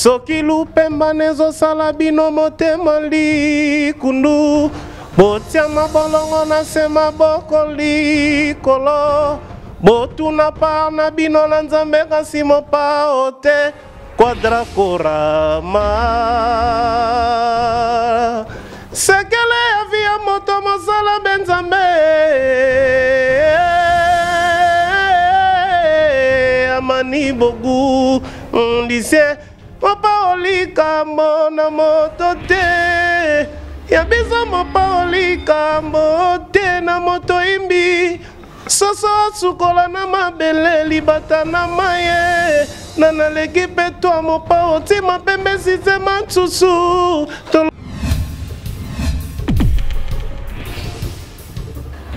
Soki lupemba nezosala bino motema likundu, botia mabolongo na se maboko likolo, botuna par na bino na Nzambe kasi mopao te. Quadra Korama. Sekele ya vie ya moto mosala mbe Nzambe. Amani Bogu lycée mopao likambo na moto te ya biso mopao likambo te na moto imbi soso asukola na mabele libata na maye na naleki mpe twa mopao ntima pembe size mansusu.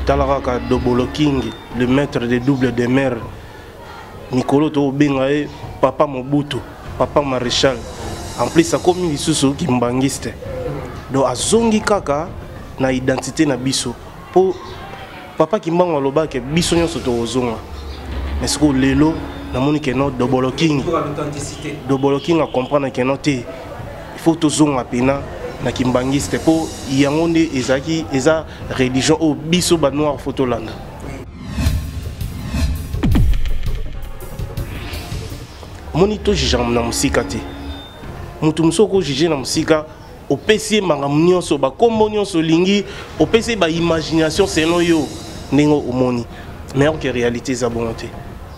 Tala kaka Dobolo King, le maître de double de mer, mikolo tokobenga ye papa Mobutu, papa maréchal. En plus akomi lisusu kimbangiste, donc azongi kaka na identité na biso, po papa Kimbangu alobaki biso nyonso tokozonga. Mais sikoyo lelo namoni ke no Dobolo King, Dobolo King acomprendre ke no te, il faut tozonga pena na kimbangiste, po yango nde ezalaki eza religion oyo biso banoir faut tolanda. Omoni, tojuge na mosika te. Moto mosusu okojuge na mosika, opesi ye makambo nyonso, bakombo nyonso olingi, opesi ye baimagination selon yo ndenge omoni, mais or que réalité eza bongo te.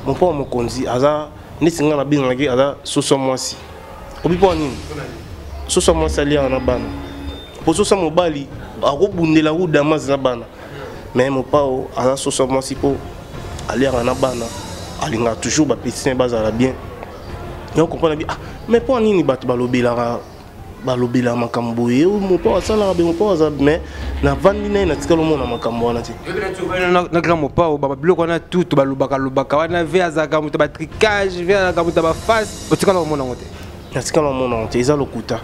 Mopao mokonzi aza neti ngai nabengaki, aza soso mwasi. Obi mpo nini soso mwasi aliaka na bana? Po soso mobali akobundela ku damas na bana, mais mopao aza soso mwasi mpo aliaka na bana, alingaka toujours bapetits bazala bien. Yo comprendre bi, ah, mais mpo nini bato balobelaka balobela makambo boye? Mopao asalaka be, mopao aza, mais navandi na ye, natikala omona makambo wana te. Na grand mopao, babiloko wana tutu balobaka lobaka wana, ve azalaka moto batricage, ve azalaka moto baface, otikala omona yango te? Natikala omona yango te, eza lokuta.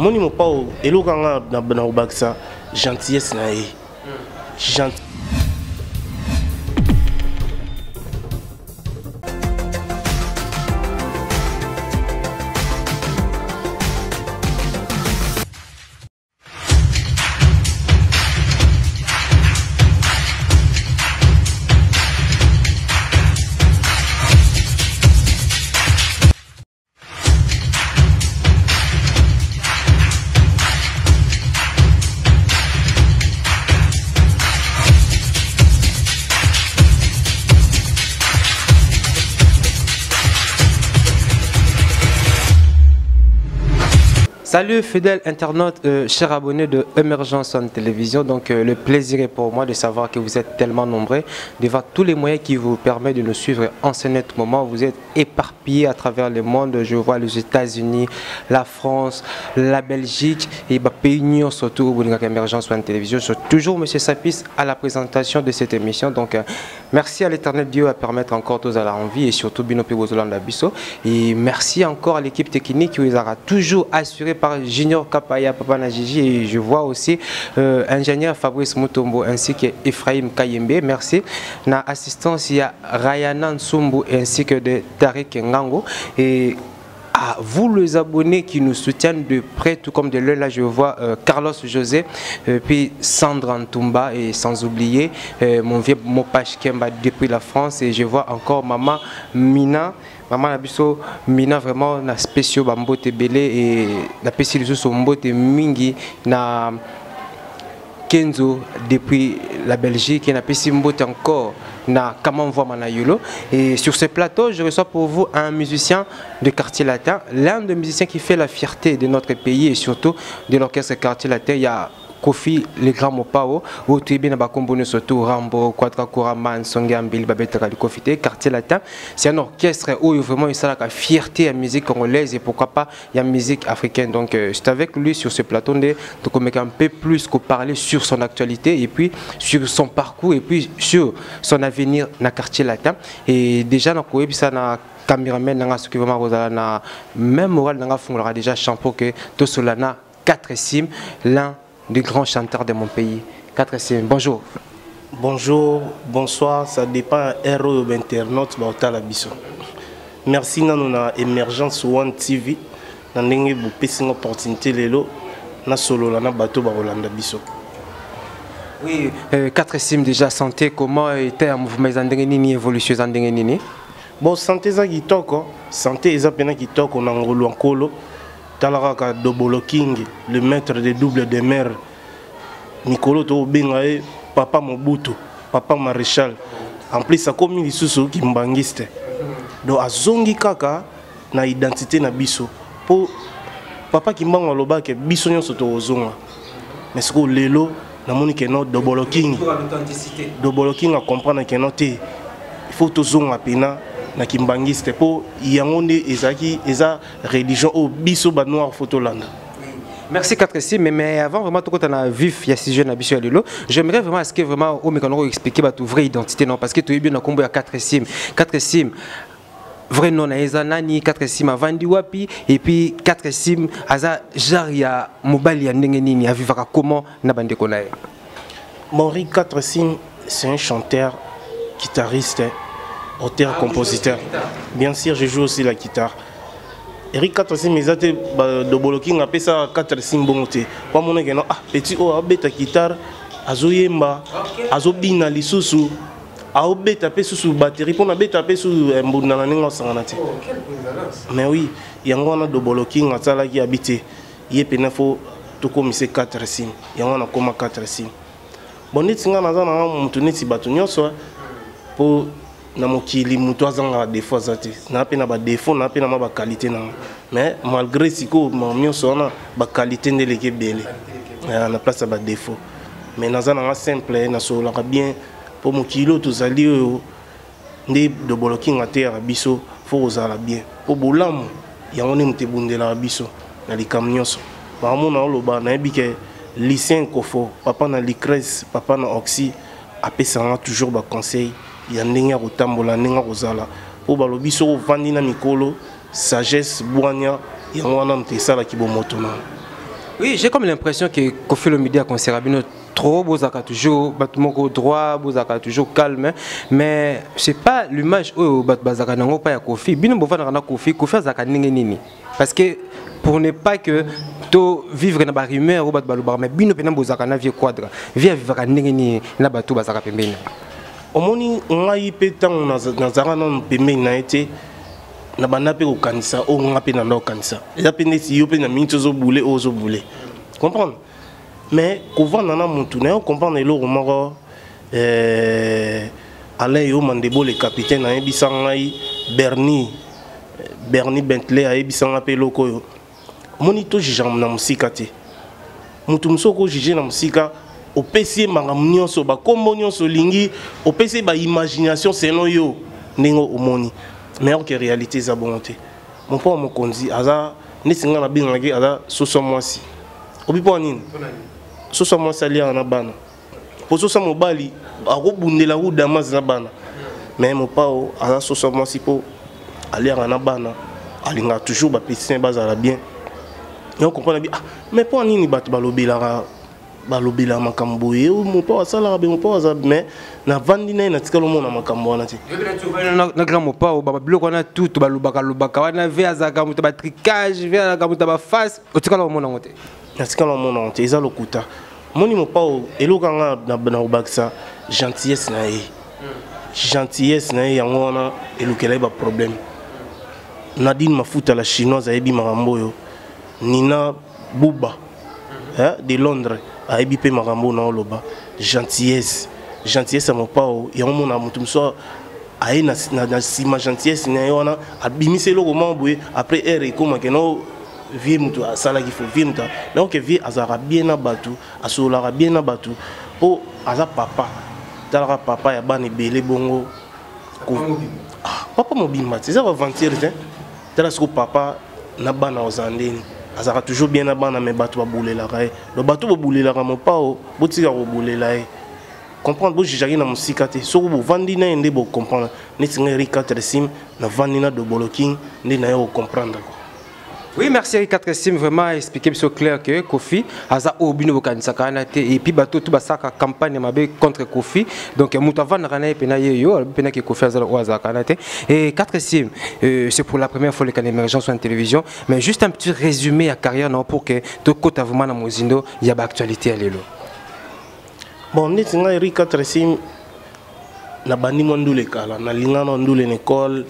Omoni, mopao eloko anga na kobakisa gentillesse na ye. Salut fidèles internautes, chers abonnés de Emergence en Télévision. Donc le plaisir est pour moi de savoir que vous êtes tellement nombreux, de voir tous les moyens qui vous permettent de nous suivre en ce net moment. Vous êtes éparpillés à travers le monde. Je vois les États-Unis, la France, la Belgique et bah, pays surtout Emergence en Télévision. Je suis toujours Monsieur Sapis à la présentation de cette émission. Donc merci à l'Éternel Dieu à permettre encore tous à la envie et surtout bino pe bozolanda biso. Et merci encore à l'équipe technique qui vous aura toujours assuré par Junior Kapaya, Papa Najiji, et je vois aussi ingénieur Fabrice Mutombo ainsi que Ephraim Kayembe. Merci. Na assistance, il y a Rayana Nsumbu ainsi que de Tariq Ngango. Et à vous les abonnés qui nous soutiennent de près, tout comme de l'œil, là je vois Carlos José, puis Sandra Ntumba, et sans oublier mon vieux Mopache Kemba depuis la France, et je vois encore Maman Mina, Maman Nabiso Mina, vraiment na spéciaux bambote belé et na pesi lisusu mbote mingi na Kenzo depuis la Belgique, et na pesi mbote encore na Kamamvwa Manayolo. Et sur ce plateau, je reçois pour vous un musicien de Quartier Latin, l'un des musiciens qui fait la fierté de notre pays et surtout de l'orchestre Quartier Latin. Il y a Kofi, le grand Mopao, Otribi na bakombo surtout Rambo, Quadra Koraman, Songambil, Babette Kofi, Quartier Latin. C'est un orchestre où vraiment il y a la fierté à la musique congolaise et pourquoi pas il y a musique africaine. Donc c'est avec lui sur ce plateau de donc un peu plus qu'on parler sur son actualité et puis sur son parcours et puis sur son avenir dans le Quartier Latin. Et déjà dans le ça na caméraman nanga ce qui vraiment na même moral nanga fongolaka déjà champo que tout cela na 4 sim, l'un des grands chanteurs de mon pays. 4 sim, bonjour. Bonjour, bonsoir, ça dépend héros internaute baotala biso. Merci nano na Emergence One TV. Na ndenge bopesi nga opportunité lelo nasolola na bato bakolanda biso. Oui, 4 sim déjà santé comment était un mouvement eza ndenge nini, évolution eza ndenge nini? Bon, santé eza kitoko, santé eza mpena kitoko na ngolu ya Nkolo. Tala kaka Dobolo King, le maître de double de mer, mikolo tokobenga ye papa Mobutu, papa maréchal. En plus akomi lisusu kimbangiste, donc azongi kaka na identité na biso, mpo papa Kimbangu alobaki biso nyonso tokozonga. Mais sikoyo lelo namoni que non, Dobolo King, Dobolo King acomprendre que non te, il faut tozonga mpena na kimbangiste, mpo yango nde ezalaki, eza religion oyo biso banoir faut tolanda. Merci 4 6, mais avant vraiment tout na vif ya sujet na biso ya lelo, j'aimerais vraiment à ce que vraiment au mécano expliquer ba vraie identité, non, parce que tu es bien na kombo ya 4 sim. 4 sim, vrai nom na eza nani? 4 sim avandi wapi? Et puis 4 sim aza genre ya mobali ya ndenge nini? Avivaka comment na bandeko na ye? Maurice 4 sim, c'est un chanteur, guitariste, auteur, compositeur. Bien sûr, je joue aussi la guitare. Eric 4 sim eza te Dobolo King apesa 4 sim bongo te, po amona que non, ah, petit oyo abeta guitare, azoyemba, azobina, lisusu aobeta mpe susu batterie, mpo nabeta mpe susu mbunda na ndenge osangana te. Mais oui, yango wana Dobolo King asalaki abi te, ye mpena faut tokomise 4 sim. Yango wana akóma 4 sim. Bon, neti nga naza nanga motu neti bato nyonso, mpo na mokili moto azangaka défaut aza te. Naa mpe na badéfaut, naa mpe na mwa baqualité nanga, mais malgré sikoyo makambo nyonso wana, baqualité nde eleki ebele na place ya badéfaut. Mais naza nanga simple, nasololaka bien, mpo mokili oyo tozali oyo nde Dobolo King ateyaka biso, faut kozala bien, mpo bolamu yango nde moto ebundelaka biso na likambo nyonso. Makambo oloba, nayebi que Lucien Kofo, papa na Licres, papa na Oxy, apesanga toujours baconseil ya ndenge ya kotambola, ndenge ya kozala, mpo balobi soki ovandi na mikolo, sagesse, bwanya, yango wana moto esalaki bomoto na. Oui, j'ai comme l'impression que Koffi Olomide aconseillera bino trop, bozaka toujours bato moko droit, bozaka toujours calme, mais c'est pas l'image oyo bato bazaka nango pa ya Koffi. Bino bovandaka na Koffi, Koffi azalaka ndenge nini? Parce que pour ne pas que to vivre na barumeur oyo bato balobaka, mais bino mpena bozalaka na vieux Quadra, vieux avivaka ndenge nini na bato bazalaka pembeni? Omoni, ngai mpe ntango nazalaka nano pembeni na ye te, na banda mpe kokanisa oyo nga mpe nanda kokanisa, eza mpe neti yo mpe na miniti ozobule oyo ozobule comprendre. Mais kovanda na motu na yo, comprendre eloko moko, Alain Yoma Ndebo, le capitaine, ayebisa ngai, Bernie Bentley ayebisa ngai mpe eloko oyo. Omoni, tojuge na mosika te. Motu mosusu okojuge na mosika, opesi ye makambo nyonso, bakombo nyonso olingi, opesi ye baimagination selon yo ndenge omoni, mais or que réalité eza bongo te. Mopa wa mokonzi aza neti ngai nabengaki, aza soso mwasi. Obi mpo nini soso mwasi aliaka na bana? Po soso mobali akobundela ku damas na bana, mais Mopao aza soso mwasi mpo aliaka na bana, alingaka toujours bapetits bazala bien. Yango comprendre bi, ah, mais mpo nini bato balobelaka makambo boye? Mopao asalaka be, Mopao aza, mais navandi na ye, natikala omona makambo wana te. Na grand Mopao, babiloko wana tutu balobaka lobaka wana, ve azalaka moto batricage, ve azalaka moto baface, otikala omona yango te? Natikala omona yango te, eza lokuta. Moni, Mopao, eloko anga na kobakisa, gentillesse na ye, gentillesse na ye, yango wana elukela ye baproblème. Nadine Mafuta la Chinoise ayebi makambo oyo, Nina Buba de Londres ayebi mpe makambo oyo naoloba. Gentillesse, gentillesse ya Mopao, yango mona moto mosusu aye na nsima gentillesse na ye wana, abimisi eloko moko boye, après heure ekomake no vieux moto asalaki fo vieux moto. Donc vieux azalaka bien na bato, asololaka bien na bato, mpo aza papa. Talaka, papa ya bana ebele bongo. Ah, papa mobimba te, eza baventure te. Tala siko, papa na bana ozala ndeni, azalaka toujours bien na bana, mais bato babulelaka ye. Donc bato bobulelaka Mopao, botika kobulela ye, comprendre. Bojugeaki na mosika te. Soki bovandi na ye nde bocomprendre. Neti ngai Eric 4 sim, navandi na Dobolo King nde na ye kocomprendre quoi. Oui, merci Eric 4 Sim, vraiment expliquer biso clair que Kofi aza oyo bino bokanisaka wana te et puis bato tout basaka campagne mabe contre Kofi. Donc moto avandaka na ye pena ye yo, alobi pena que Kofi aza oyo azalaka wana te. Et 4 Sim, c'est pour la première fois le canal émergence en télévision, mais juste un petit résumé ya carrière na pour que tokota vraiment na mozindo ya ba actualité ya lelo. Bon, neti ngai Eric 4 Sim nabandi mwa ndule kala, nalinga na ndule na école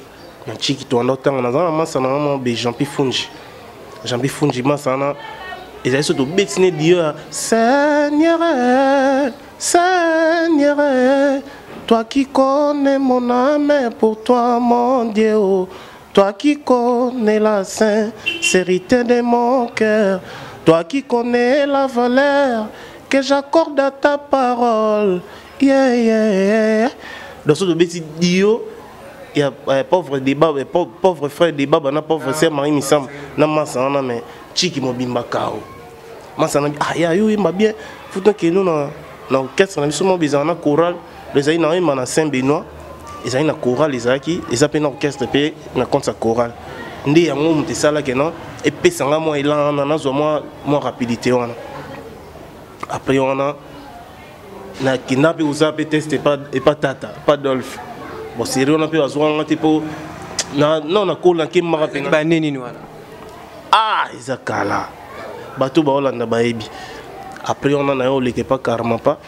na chiki toanda otanga, naza na masa na nga mwa be Jean-Pi Funji. Jean-Pi Funji masa wana ezali so tobeti ne dio ya Seigneur, Seigneur, toi qui connais mon âme, pour toi mon Dieu, oh. Toi qui connais la sincérité de mon cœur, toi qui connais la valeur que j'accorde à ta parole. Yeah. Donc so tobeti dio ya pauvre débat, pauvre frère débat bana pauvre sœur Marie Misam na masa wana, mais chiki mobimba kao masa na ah ya yo yemba bien futa keno na orchestre na biso mo bizala na chorale, ezali na oyemba na Saint Benoît, ezali na chorale, ezalaki eza mpe na orchestre mpe na compte ya chorale. Nde yango moto esalaki no epesanga mwa elan wana, nazwa mwa rapidité wana. Après wana nakenda mpe kozala mpe test epa tata pa Dolphe. Bon, série wana mpe bazwanga te mpo non nakola nakembaka mpe. Bane nini wana? Ah, eza kala, bato baolanda bayebi. Après wana na yo oleka epa Karma pa.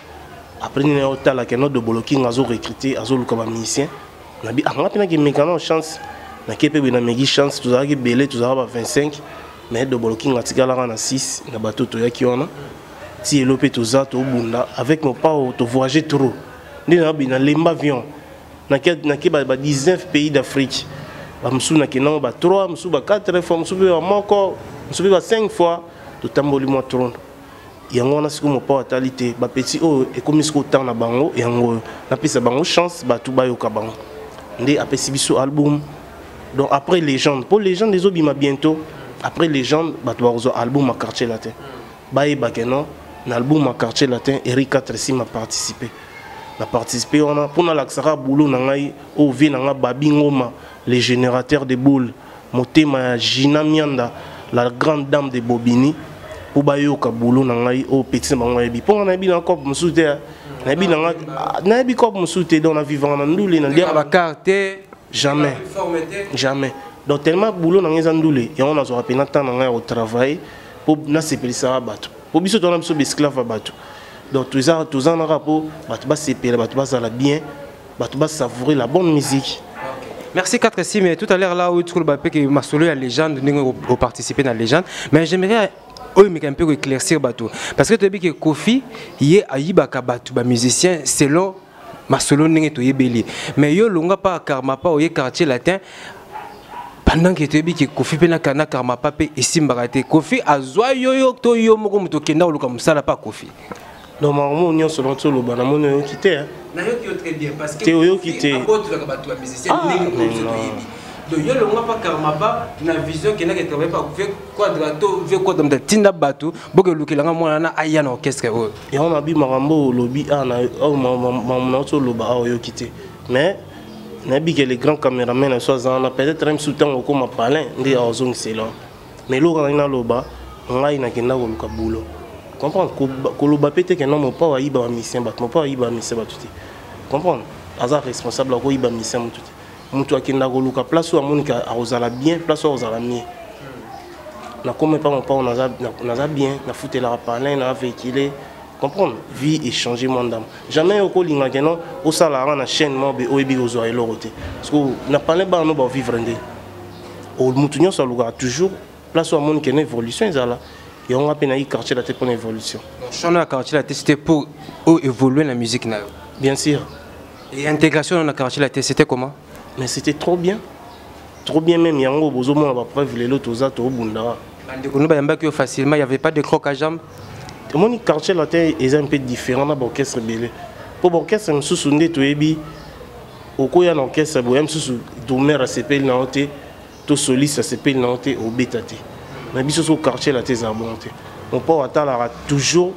Après nini na yo otalaka no Dobolo King azorecrute, azoluka bamusicien. Nabi anga mpe nakemeka na chance, nake mpe boye nameki chance. Tozalaki ebele, tozalaka ba 25, mais Dobolo King atikalaka na 6 na bato toyaki wana. Ti elo mpe toza tobunda avec Mopao, tovoyage trop. Nde nabi nalemba avion, nake ba 19 pays d'Afrique. Bamosusu nakendango ba 3, mosusu ba 4 fois, mosusu mpe ba moko, mosusu mpe ba 5 fois. Totamboli mwa trône yango wana. Sikoyo Mopao atali te bapeti oyo ekomi sikoyo temps na bango yango oyo, napesa bango chance, bato bayoka bango. Nde apesi biso album. Donc après Légende, mpo Légende ezobima bientôt, après Légende bato bakozwa album ya Quartier Latin, bayebake non, na album ya Quartier Latin Eric 4 Sim a participé. Na participe wana mpo nalakisaka boulot na ngai oyo vie na ngai Babi Ngoma, le générateur de boule, motema ya Gina Mianda, la grande dame de Bobini, mpo bayoka boulot na ngai oyo petit na bango ayebi. Mpo nga nayebi na cope mosusu te, nayebi na nga nayebi cope mosusu te. Donc navivaka na ndule na Bakar te? Jamais, jamais. Donc tellement boulot na ngai eza ndule, yango nazwaka mpena temps na ngai ya kotravaille mpo nasepelisaka bato, mpo biso tona biso baesclave ya bato. Donc toza naka mpo bato basepela, bato bazala bien, bato basavourer la bonne musique. Merci 4 6. Mais tout à l'heure là où tu que masolo ya Légende, ndenge participer dans Légende, mais j'aimerais oyo meka mpe koéclaircir bato, parce que toyebi ke Kofi ye ayibaka bato bamusicien selon masolo ndenge toyebeli. Mais yo longa pa Karma pa, oye Quartier Latin, pendant que toyebi ke Kofi mpe na Karma pa mpe esimbaka te. Kofi azwa yo yo to yo moko moto okenda koluka mosala pa Kofi? Donc makambo nyonso na toloba, namoni oyoki te. Nayoki yo très bien, parce que Te oyoki te. Abotelaka bato ya musicien ndenge biso toyebi. Donc yo longwa pa Karma pa na vision kendaki travaille pa ve Quadra to ve Quadra moto atinda bato boke olukelanga mwana na aya na orchestre oyo. Yango nabi makambo olobi awa, makambo na oloba awa oyoki te, mais nayebi ke le grand caméraman na biso aza wana, peut-être misu ntango okóma palin nde azongisela. Mais eloko ngai naloba, ngai nakenda koluka boulot, comprendre? Koloba mpe te ke non, Mopao ayiba bamusicien bato. Mopao ayiba bamusicien bato te, comprendre? Aza responsable, akoyiba musicien motu te. Moto akenda koluka place oyo amonika akozala bien, place oyo akozala mieux. Nakoma epa Mopao, naza bien, nafutelaka palin na véhicule, comprendre? Vie échanger mwa ndambo. Jamais okolinga ke non, osalaka na chaîne moko be oyebi kozwa eloko te, parce que na palin bana no bavivre nde motu nyonso alukaka toujours place oyo amoni ke na évolution ezala. Yango nga mpe nayi Quartier Latin mpona évolution. Choix ya Quartier Latin, c'était pour évoluer la musique na yo? Bien sûr. Et intégration na Quartier Latin, c'était comment? Mais c'était trop bien, trop bien même. Yango bozomona bapreuve lelo toza tobundaka. Bandeko no bayambaki yo facilement? Il y avait pas de croc à jambe? Omoni, Quartier Latin eza un peu différent na baorchestre ebele, mpo baorchestre mosusu nde toyebi okoya na orchestre boya mosusu, drummer asepeli na yo te to soliste asepeli na yo te, obeta te. Na biso so Quartier Latin ezala bongo te. Mopao atalaka toujours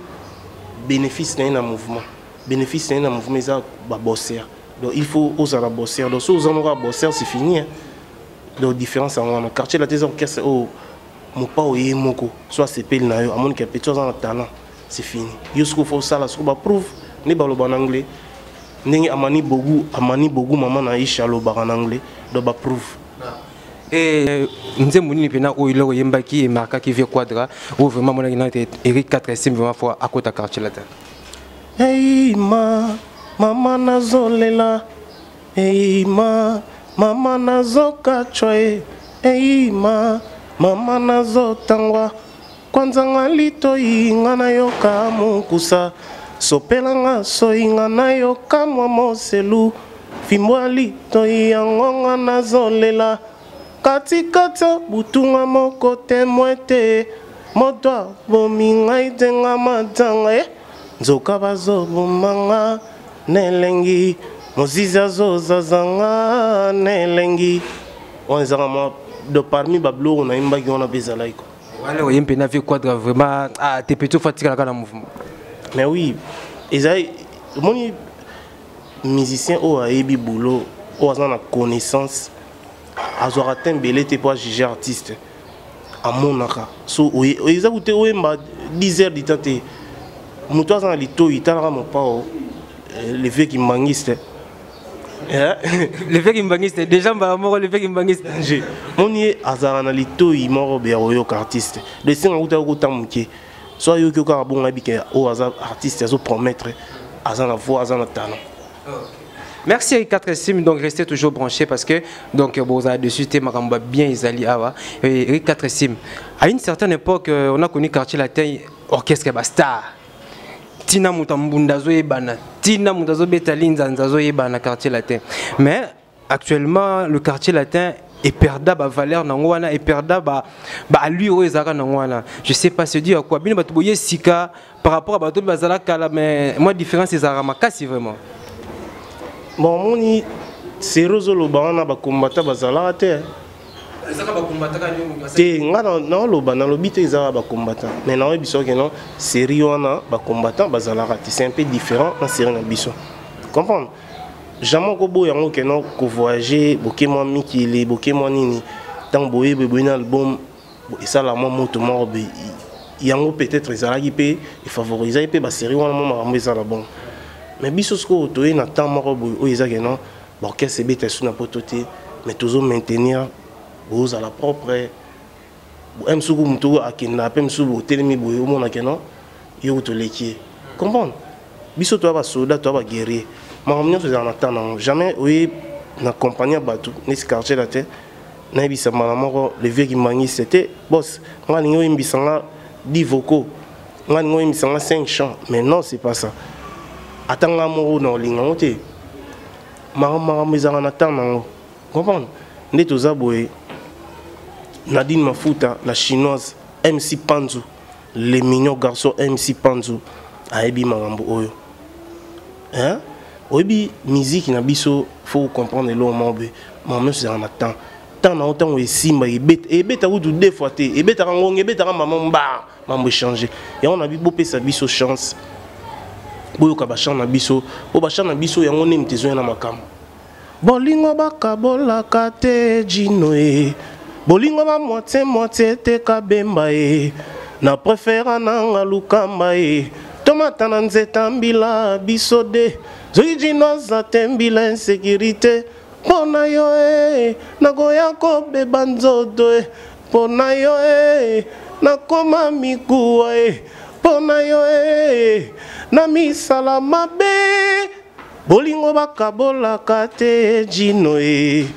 bénéfice na ye na mouvement. Bénéfice na ye na mouvement eza babosser. Donc il faut ozala bosser. Donc so oza moko ya bosser, c'est fini, hein. Donc différence yango wana. Quartier Latin eza orchestre oyo Mopao ye moko so asepeli na yo, amoniki petit aza na talent, c'est fini. Yo sikoyo fo osala sikoyo bapreuve nde baloba na anglais, ndenge Amani Bogu, Amani Bogu, mama na Aisha, alobaka na anglais, donc bapreuve. E nzembo nini mpena oyo eloko oyembaki emarkaki Vieux Quadra, oyo vraiment amonaki na ete Eric 4 Sim vraiment fo akota Quartier Latin? Ei ma mama, nazolela. Ei ma mama, nazokacwa ye. Ei ma mama, nazotangwa kwanzanga litoi, nga nayoka mokusa, sopelanga soi, nga nayoka mwa moselu, fimbo ya litoi yango nga nazolela. Katikati ya butunga moko témoin te, moto abomi ngai te, nga matanga e nzoka bazobomanga na elengi, mozizi azozazanga na elengi. Wana ezaka mwa do parmi babiloko nayembaki wana mpe ezalaki ko. Wana oye mpena Vieux Quadra vraiment, ah, te petit, ofa tikalaka na mouvement. Mais oui, ezali, omoni, musicien oyo ayebi boulot, oyo aza na connaissance, azwaka te mbele te mpo ajuge artiste. Amonaka so eza kute oyemba 10 heures du temps te, moto aza na litoi. Talaka Mopao, le vieux kimbangiste. Le vieux kimbangiste déjà, mbala moko le vieux kimbangiste. Danger. Moni ye azalaka na litoi moko be ya koyoka artiste de esenga kuta yokota moke, so ayoki kaka bongo, ayebi ke oyo aza artiste, azopromettre, aza na voix, aza na talent. Merci Eric 4 Sim, donc restez toujours branchés parce que donc bon, vous avez dessus te makambo bien ezali awa. Et Eric 4 Sim, à une certaine époque, on a connu Quartier Latin, orchestre ba star. Tina moto mbunda azoyebana, tina moto azobeta linzanza azoyebana Quartier Latin. Mais actuellement, le Quartier Latin eperda ba valeur nango wana, eperda ba allure oyo ezalaka nango wana. Je sais pas, c'est dû à quoi? Bino bato boye sika par rapport à bato bazala kala, mais moi différence ezalaka makasi vraiment. Bon, omoni, sero ozoloba wana, bakombata bazalaka te. Te, nga naoloba, nalobi te ezaka bacombattant, mais naoyebi soki non, série wana bacombattant bazalaka te, c'est un peu différent na série na biso, comprendre? Jamais okoboya yango ke non, kovoyage boke mwa mikili, boke mwa nini, ntango boyebi boye na album esala mwa moto moko be yango, peut-être ezalaki mpe efavorisaki mpe basérie wana, mwa makambo ezala bon. Mais biso sikoyo toye na temps moko boye oyo eza ke non, baorchestre ebeta esu na poto te, mais tozo maintenir, bozala propre. Mosuku moto oyo akendaka mpe mosusu botelemi boye, omona ke non, yo toleki ye, comprendre? Biso toya basoda, toya baguerrier, makambo nyonso ezala na temps nango. Jamais oye na compagnie ya bato neti Quartier Latin, nayebisa mbala moko le vieux kimbangiste te: "Boss, nga alingi oyimbisa nga 10 vocaux, nga alingi oyimbisa nga 5 chants." Mais non, c'est pas ça. Ata nga moko na olinga yango te. Makambo ezalaka na temps nango, comprendre? Nde toza boye. Nadine Mafuta, la Chinoise, MC Panzu, le mignon garçon MC Panzu, ayebi makambo oyo, hein? Oyebi musique na biso, faut comprendre eloko moko boye: makambo nyonso ezalaka na temps, temps nango. Ntango esimba, ebeta kutu deux fois te, ebetaka ngonga, ebetaka mama mba, mambo échange yango na bopesa biso chance, boyoka bachant na biso, po bachant na biso yango nde moto ezoya na makambo. Bolingo bakabolaka te, jino e bolingo bamoitié moitié te, kabemba e na préféra nanga lukamba e tomata na nzeta mbila biso de soki jino aza te, mbila insécurité mpo na yo e nakoya kobeba nzoto e mpo na yo e nakoma mikuwa e mpo na yo e na misala mabe. Bolingo bakabolaka te, jino e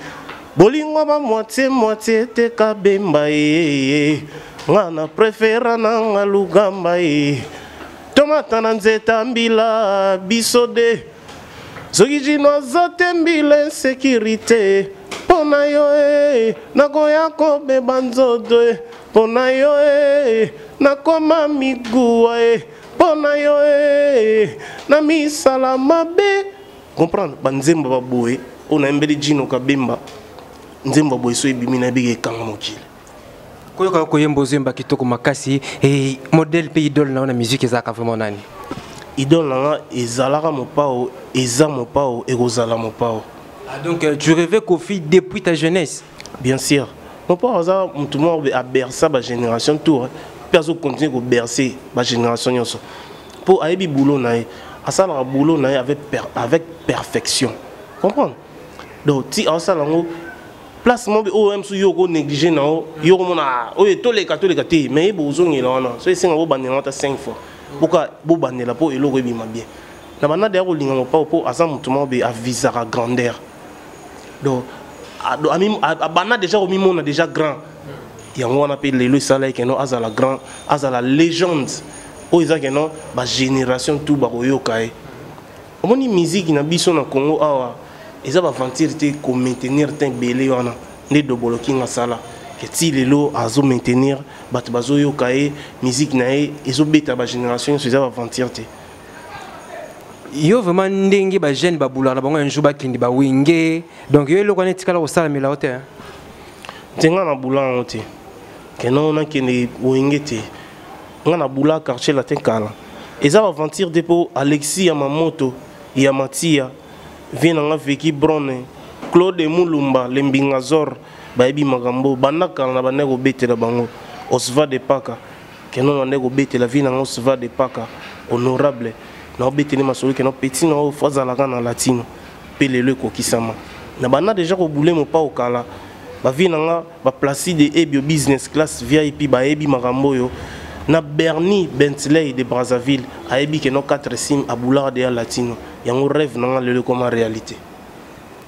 bolingo bamoitié moitié te, kabemba e nga na préféra nanga lugamba e tomata na nzeta mbila biso de soki jino aza te, mbila insécurité mpo na yo e nakoya kobeba nzoto e mpo na yo e nakoma miguwa e mpo na yo e na misala mabe, comprendre? Banzembo baboye oyo nayembeli Jino Kabemba, nzembo boye so ebimi, nayebiki ekanga mokili. Koyoka koyemba, ozoyemba kitoko makasi. E modèle mpe idole na yo na musique ezalaka vraiment nani? Idole na nga ezalaka Mopao, eza Mopao, ekozala Mopao. Ah, donc tu rêvais Kofi depuis ta jeunesse? Bien sûr. Mopao aza motu moko abersa bagénération tour mpe azocontinue koberce bagénération nyonso mpo ayebi boulot na ye, asalaka boulot na ye avec perfection, comprendre? Donc ti aosala yango place moko oyo mosusu yo okonéglige na yo, yo komona oyo toleka toleka te, mais ye bozongela wana so esenga bobandela ata 5 fois mpoka bobandela mpo eloko ebima bien. Na banda ya kolinga Mopao mpo aza motu moko be avisaka grandeur. Donc abanda déjà komimona déjà grand, yango wana mpe lelo esala ye keno azala grand, azala légende oyo eza keno bagénération tout bakoyoka ye. Omoni, musique na biso na Congo awa eza baventure te, komaintenir te ebele wana nde Dobolo King asala ke ti lelo azomaintenir, bato bazoyoka ye, musique na ye ezobeta bagénération nyonso, eza baventure te. Yo vraiment, ndenge bajeune babulaka na bango un jour bakende bawenge, donc yo eloko wana etikala kosalamela yo te? Te, nga na bula yango te keno nakende wenge te. Nga na bula Quartier Latin kala, eza baventure te, mpo Alexis ya Mamoto ya Matia vie na nga, Veki Brone, Claude Mulumba Lembingazor, bayebi makambo banda kala na banda kobetela bango. Osva de Paka keno na nde kobetela vie na nga, Osva de Paka honorable na obeteli masolo keno petit na oyo fo azalaka na latino mpe lelo ekokisama. Na banda déjà kobule Mopao kala, bavie na nga baplacide ebio business class VIP bayebi makambo oyo na Bernie Bentley de Brazzaville ayebi keno 4 sim abulaka deya latino. Yango rêve na nga lelo ekoma réalité.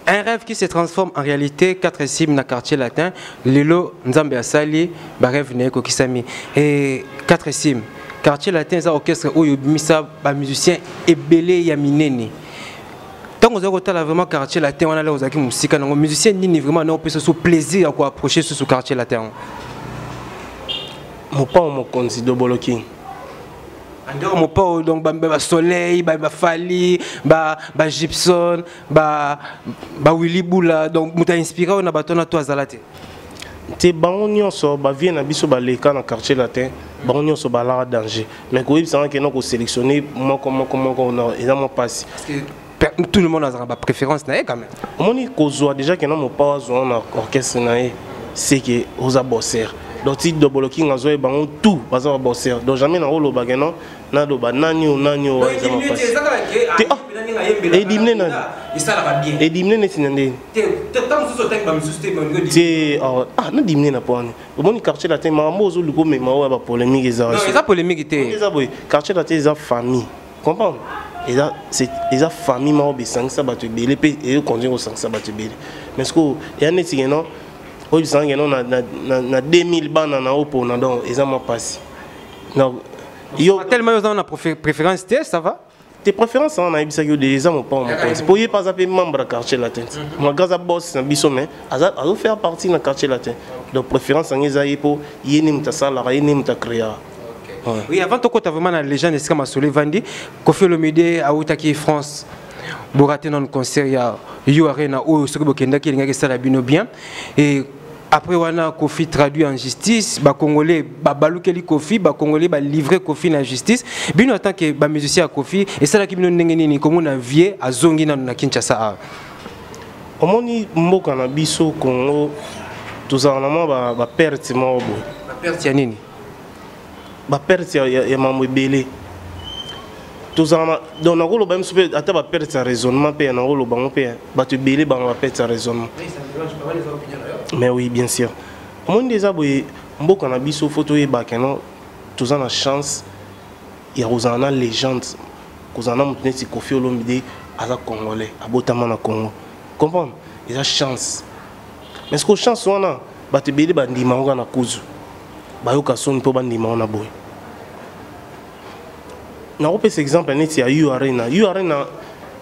Un rêve qui se transforme en réalité, 4 sim na Quartier Latin. Lelo Nzambe asali ba rêve na ekokisami. Et 4 sim, Quartier Latin eza orchestre oyo bimisa ba musicien ebele ya minene. Ntango ozali kotala vraiment Quartier Latin wana, lelo ozalaki mosika nango, musicien nini vraiment na opesa so plaisir ya koapproche susu Quartier Latin? Mopao Mokonzi, Dobolo King. Andeko Mopao, donc basoleil, bafali, bagibson, bawilly bula, donc moto ainspiré oyo na bato wana to azala te? Te, bango nyonso bavie na biso baleka na Quartier Latin, bango nyonso balaka danger, mais koyebisanga kena kosélectionne moko moko moko eza mwa mpasi. Tout le monde azalaka bapréférence na ye quand même. Omoni, kozwa déjà kena Mopao azwa na orchestre na ye, c'est que oza bosser. Donc ti Dobolo King azwa ye, bango tout baza babosser. Donc jamais nakoloba keno naloba nani o nani o, eza mapasi te. Edimne nani edimne neti na ndeni te? Ah, nadimne na po wani. Omoni, Quartier Latin, makambo ozoluka omema oyo ya bapolémique eza Eza polémique te. Eza boye, Quartier Latin eza famille, comprendre? Eza eza famille moko besangisa bato ebele mpe ezocontinue kosangisa bato ebele. Mais sikoyo eya neti keno oyebisanga keno na 2000 bana na opona, donc eza mwa mpasi. Yo tellement oza na préférence te, ça va. Te, préférence wana nayebisaki yo déjà, eza Mopao Mokonzi, mpo ye mpe aza mpe membre ya Quartier Latin, malgré aza boss na biso, mais azofaire partie na Quartier Latin. Donc préférence yango eza ye, mpo ye nde moto asalaka, ye nde moto acréaka. Oui, avant tokota vraiment na légende, esika masolo evandi, Kofi Olomide autaki France, borate nano concert ya U Arena oyo soki bokendaki elingaki esala bino bien. Et après wana, Kofi traduit en justice, bacongolais babalukeli Kofi, bacongolais balivre Kofi na justice. Bino en tant que bamusicien ya Kofi, esalaki bino ndenge nini komona vie azongi nano na Kinshasa awa? Omoni, mboka na biso Congo, tozala na mwa baperte moko boye. Baperte ya nini? Baperte ya mambo ebele tozala na. Donc nakoloba miso mpe ata baperte ya raisonnement mpe nakoloba ngo mpe bato ebele banga baperte ya raisonnement. Mais oui, bien sûr. Omoni nde eza boye, mboka na biso, fo toyeba keno toza na chance ya kozala na légende, kozala na moto neti Kofi Olomide. Aza congolais, abotama na Congo, comprendre? Eza chance. Mais ce que chance wana, bato ebele bandima yango kaka na kuzu, bayoka soni mpo bandima wana boye. Nakopesa exemple neti ya U Arena. U Arena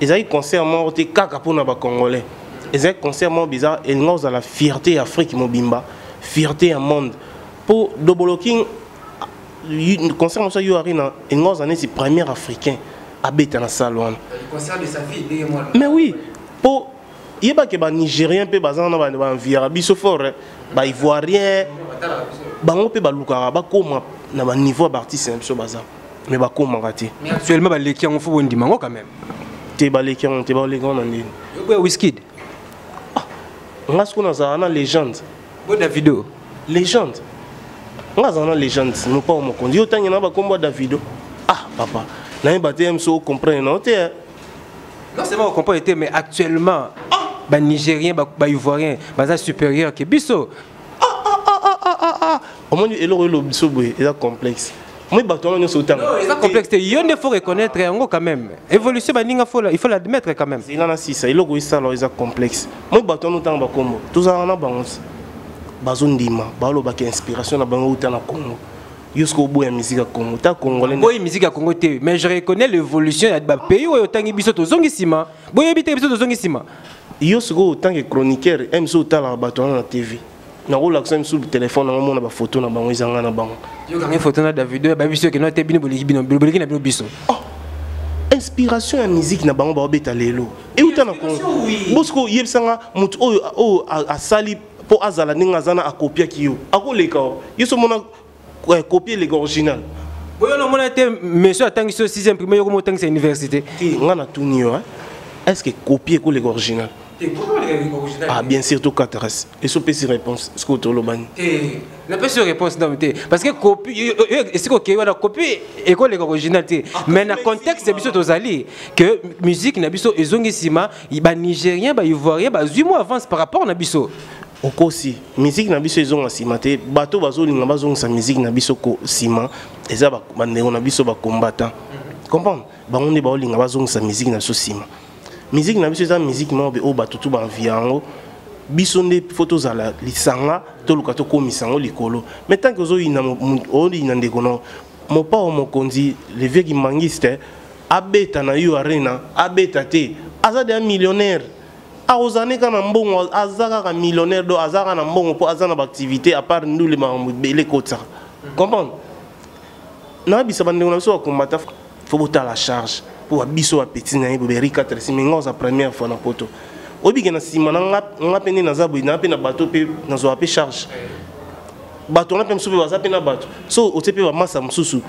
ezalaki concert moko te kaka mpona bacongolais, ezalaki concert moko biza elinga kozala fierté ya Afrique mobimba, fierté ya monde, mpo Dobolo King, concert mosusu ya U Arena elinga kozala neti premier africain abeta na salle wana. Mais oui, mpo yebake banigérien mpe baza wana, baenviaka biso fort, baivoirien bango mpe balukaka bakóma na baniveau ya baartiste na biso baza, mais bakómaka te. Mais actuellement baleki yango, fo bondima yango quand même. Te, baleki yango te. Baleki yango na ndeni? Yoboya Wizkid. Nga sikoyo nazala na légende. Bo Davido. Légende. Nga azala na légende, mopao mokonzi. Yo otangi na bakombo ya Davido. Ah papa, nayeba te mso comprendre na te. Non seulement comprendre te, mais actuellement ah, ba Nigériens, ba Ivoiriens, baza supérieur que biso. Ah ah ah ah ah ah ah. Omoni eloko elo biso boye eza complexe. Moi bato wana nyonso otanga. Non, eza complexe te. Yo nde faut reconnaître yango quand même. Évolution baninga faut il faut l'admettre quand même. Zela na sisa eloko esala eza complexe. Moi bato wana otanga bakombo. Tozalaka na bango. Bazondima, balobaka inspiration na bango uta na Congo. Yo soki oboya musique ya Congo, ta congolais. Boyi musique ya Congo te, mais je reconnais l'évolution ya ba pays oyo otangi biso tozongi nsima. Boyebi te biso tozongi nsima. Yo sikoyo otange chroniqueur, mso otalaka bato wana na TV. Nakolakisa misu telefone nango mona bafoto na bango ezanga na bango. Yokangi foto na Davido ba biso ke no te bino boliki bino boliki na bino biso. Oh, inspiration ya musique na bango baobeta lelo euta na Congo. Bosiko yebisanga moto oyo oyo asali mpo azala ndenge aza na akopiaki yo akoleka yo so mona copie eleka original. Boyo na mona te monsieur atangisi yo 6e primaire yo komotangisa université. Te nga natuni yo, est ce que copie ekoleka original? Ah bien sûr, tokatarasi eso opesi réponse soki tolobani. Napesi yo réponse nano te, parce que copie esika okei wana, copie ekoleka original te, mais na contexte biso tozali que musique na biso ezongi nsima, banigérien, baivoirien bazwi mwa avance par rapport na biso. Okosi, musique na biso ezonga nsima te. Bato bazolinga bazongisa musique na biso nsima eza bandeko na biso bacombattant, comprendre? Bango nde baolinga bazongisa musique na biso nsima. Musique na biso eza musique moko oyo bato tu baenvie yango. Biso nde fo tozala lisanga, toluka tokomisa yango likolo. Mais tant que ozoyina, oyina ndeko na mopao mokonzi, le vieux kimbanguiste, abeta na yo arena, abeta te, aza deya millionnaire, akozala kaka na mbongo, aza kaka millionnaire. Do aza kaka na mbongo mpo aza na baactivité à part ndule, makambo ebele ekotisaka, comprendre? Nayebisa bandeko na biso bakombata, fo botala charge mpo babiso bapeti na ye boye beri 4 si. Mais nga oza première fois na poto, oyebike na nsima na nga mpe nde naza boye, naa mpe na bato mpe nazwaka mpe charge. Bato wana mpe mosusu mpe baza mpe na bato so otie mpe bamasa mosusu.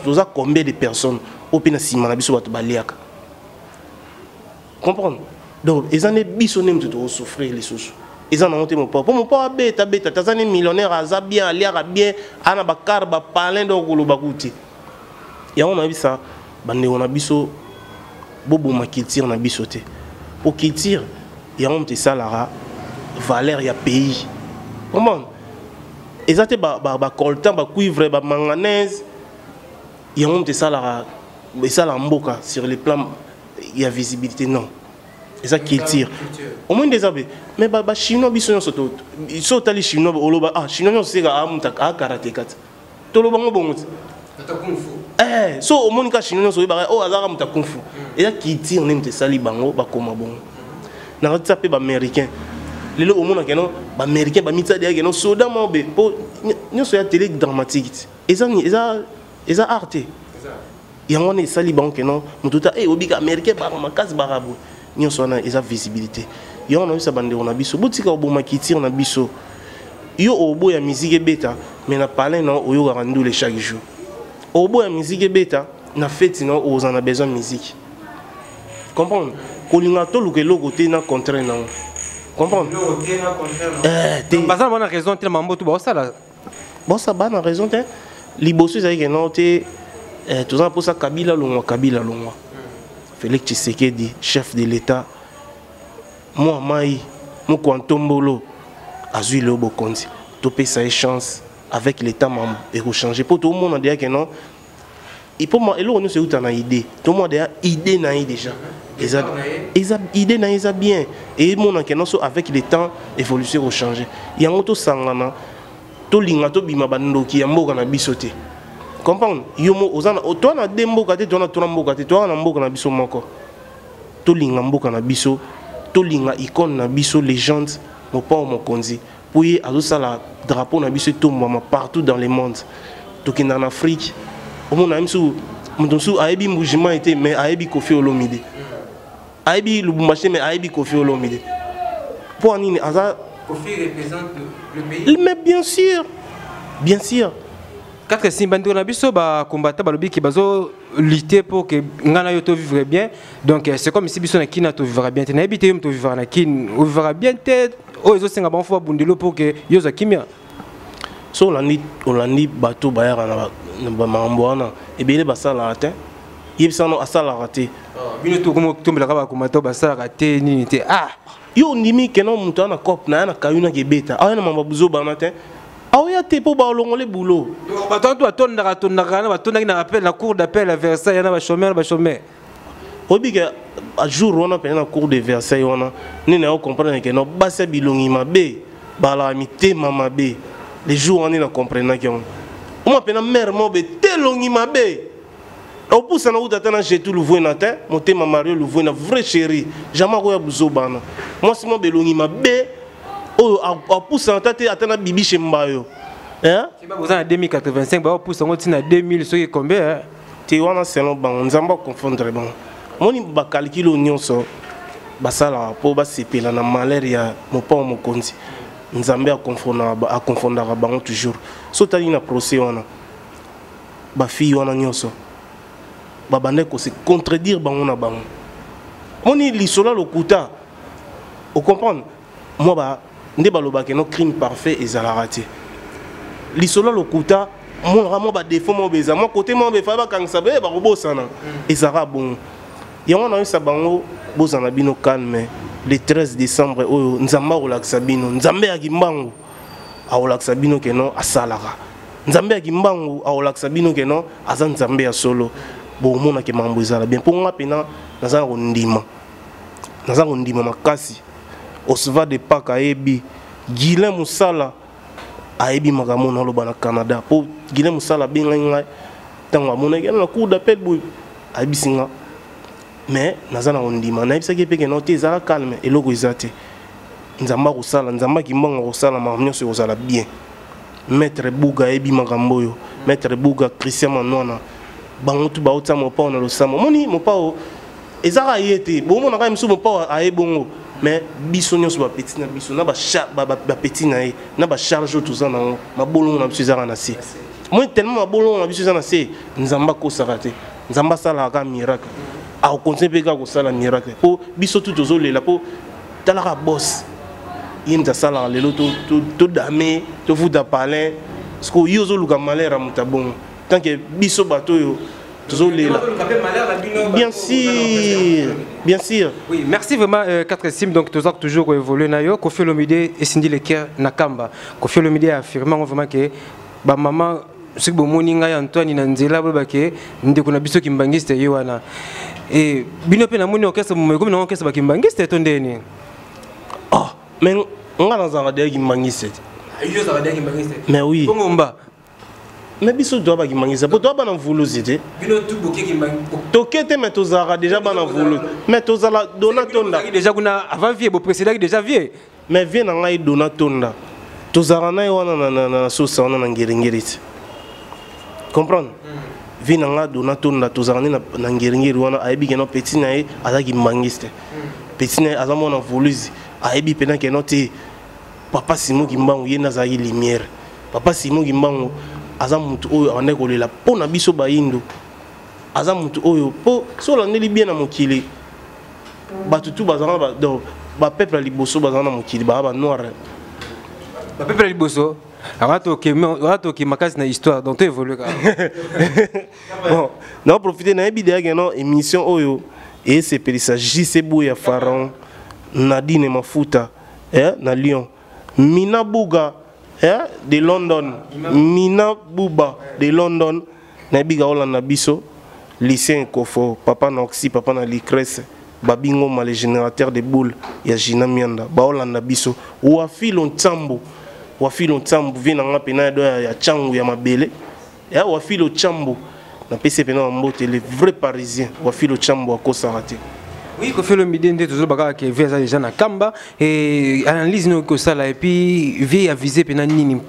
Toza combien de personnes oyo mpe na nsima na biso bato baliaka, comprendre? Donc eza nde biso nde moto tokosouffrir lisusu. Eza nango te mopao, mpo mopao abeta abeta te, aza ne millionnaire, aza bien, aliaka bien, ana bakar bapalin. Donc koloba kuti yango, nayebisa bandeko na biso, boboma culture na biso te, po culture yango moto esalaka valeur ya pays, comprendre? Eza te bacoltan, bacuivre, bamanganèse, yango moto esalaka mboka sur le plan ya visibilité. Non, eza culture. Omoi nde eza be. Mais bachinois, biso nyonso so otali chinois, oloba: "Ah, chinois nyonso seka amuta akarateka te." Toloba ngo bongo te. So omoni ka chinois nyonso, oyebaka oyo azalaka moto ya kung fu. Eza culture nde moto esali bango bakoma bongo. Nakatisa mpe baaméricain lelo, omonaka no baaméricain bamitia deyake no soda moko be, mpo nyonso ya télé dramatique te, eza art te. Yango wana esali bango keno moto ta e obika américain baka makasi baka boye. Nyonso wana eza visibilité. Yango wana oyebisa bandeko na biso, botika koboma culture na biso. Yo oboya musique ebeta, mais na palin na oyokaka ndule chaque jour. Oboya musique ebeta, na feti na oza na besoin musique, comprendre? Kolinga toluka eloko te na contraire nango, comprendre te? Baza na bana raison te na mambo to baosala. Bosa bana raison te. Liboso ezalaki keno te, toza na mposa Kabila longwa, Kabila longwa. Félix Tshisekedi, chef de l'État, mwa mai mokwa ntombolo azwi leo bokonzi, topesa ye chance. Avec l'état, mambo ekochange, mpo tomona deya ke non, mpo eloko nyonso euta na idée. Tomona deya idée na ye déjà, eza idée na ye eza bien, emonaka nyonso. Avec le temps, évolution ekochange. Yango tosangana, tolinga tobima bandoki ya mboka na biso te, comprendre? Yo mo oza toa na de mboka te, toa na tona mboka te, toa na mboka na biso moko. Tolinga mboka na biso, tolinga icône na biso, légende mopao mokonzi, mpo ye azosala drapeau na biso etombwama partout dans le monde. Tokendaka na Afrique, omona ye mosusu, moto mosusu ayebi Mbujimai te, mais ayebi Kofi Olomide, ayebi Lubumbashi, mais ayebi Kofi Olomide. Mpo nini aza Kofi représente le pays. Mais bien sûr, bien sûr. Quatre sim, bandeko na biso bacombattant balobi ke bazo lutter pour que nga na yo to vivre bien. Donc c'est comme si biso na kina to vivra bien te. Nayebi te, yo moto ovivra na kine, ovivra bien te? Oyo ezosenga bango fo babundelo pour que yo ozwa kimia. So olandi, olandi bato bayaka na bamakambo wana ebele, basalaka te. Yebisa no asalaka te. Bino tokomotombelaka bakomata basalaka te nini te, ah. Yo ondimi keno moto aza na cope na ya na kayu naki ebeta, aoya na mambo ya buzobana te, aoya te mpo baolongole bulo. Bato wana to batondaka tondaka na batondaki na appel na cour d'appel ya Versailles na bachômeur, na bachômeur. Oyebi ke jour wana mpenza na cour de Versailles wana nde na yo comprendre ke no basi ya bilongi mabe balaka mitema mabe. Le jour wana nde na comprenaki yango. Oma mpena mare moko be te, elongi mabe, opusana uta ata na Jetu Luvwena te, motema Mario Luvwena, vrai chéri, jamais akoya buzobana. Mwasi moko belongi mabe oyo apusana ta te ata na Bibishe Mbayo. Boza na 2085, baopusa yango ntina 2000 soki combien? Te, wana selon bango. Nzambe aconfondre bango. Moni bacalculs oyo nyonso basalaka mpo basepela na malheur ya mopao mokonzi, Nzambe aconfondaka bango toujours. So otali na procès wana, bafille wana nyonso babandaki kose contredire bango na bango. Moni lisolo ya lokuta, ocomprendre mwa ba nde balobaka no crime parfait ezalaka te. Lisolo ya lokuta, monaka mwa badéfauts moko beza mwa kote moko befa bakangisa be bakobosana. Ezalaka bongo. Yango nayebisa bango, bozala na bino calme. Le 13 décembre oyo, Nzambe akolakisa bino. Nzambe ya Kimbangu akolakisa bino ke no asalaka. Nzambe ya Kimbangu akolakisa bino ke no aza Nzambe ya solo. Bokomonake makambo ezala bien. Mpo nga mpena naza na kondima, naza kondima makasi. Osva de Pak ayebi, Guilin Mosala ayebi makambo naloba na Canada, mpo Guilin Mosala abengaki ngai ntango amonaki na cour d'appel boye, ayebisi nga. Mais naza na kondima, nayebisaki mpe keno te, ezala calme, eloko eza te. Nzambe akosala, Nzambe akimbango akosala, makambo nyonso ekozala bien. Maître Buga ayebi makambo oyo. Maître Buga, Christian Manwana, bango tu baotia mopao na losamo. Omoni mopao ezaka ye te, bomonaka ye mosusu mopao aye bongo, mais biso nyonso bapeti na biso na bapeti na ye na bacharge oyo toza nango, mabolongo na biso ezaka na se. Moi tellement mabolongo na biso eza na se. Nzambe akosaka te, Nzambe asalaka kaka miracle, akocontinue mpe kaka kosala miracle mpo biso tu tozolela. Mpo talaka boss, ye moto asalaka lelo todame, tofuta palin. Parce que yo ozoluka malheur ya moto abongo, tant que biso bato oyo tozolela. Bien sûr, bien sûr. Oui, merci vraiment, 4 sim. Donc toza toujours koévoluer na yo. Koffi Olomide esindi leker na Kamba. Koffi Olomide a affirmé vraiment que bamama, soki bomoni ngai Antoine na nzela, boyebake ndeko na biso kimbangiste ye wana. E bino mpe namoni orchestre ekomi nango orchestre bakimbangiste to ndeni? Oh, mais nga nazalaka deya kimbangiste te. Mais oui. Bongo mba? Mais biso toa bakimbangiste po toa bana Mvuluzi te. Toke te, mais tozalaka déjà bana Mvuluzi, mais tozala Dona Tonda. Déjà kuna avant vie, boprécédaki déjà vie. Mais vie na ngai Dona Tonda, tozalaka na ye wana na sosa wana na Ngeringeri te, comprendre? Vie na nga Dona Tonda, tozalaka nde na Ngeringeri wana. Ayebi keno petit na ye azalaki mbangiste, petit na ye aza mwana Voluzi. Ayebi mpena keno te papa Simon Kimbangu ye nde azalaki lumière. Papa Simon Kimbangu aza motu oyo abandaki kolela mpo na biso bayindo. Aza motu oyo, mpo so olandeli bien na mokili, bato tu bazalaka, donc bapeuple ya liboso bazala na mokili baa banoir. Bapeuple ya liboso wana, toke makasi na histoire, donc to évolue kaka. Bon, naoprofite, nayebi deya keno émission oyo esepelisa JC Boya Pharaon, Nadine Mafuta, na Lyon, Mina Buga, de London, Mina Buba de London. Nayebi ka olanda biso. Lucien Kofo, papa na Oxy, papa na Licresse, Babingoma, le générateur de boule ya Gina Mianda, baolanda biso. Wafilo Ntsambo, Wafilo Ntsambo, vie nanga pena ya do ya Changu ya mabele ya Wafilo Tsambo, napesi pena mbote, le vrai Parisien Wafilo Tsambo akosaka te. Oui, Koffi Olomide nde tozoloba kaka ke vie aza déjà na Kamba. E analyse nini kosala? Et puis vie ya vise mpena nini,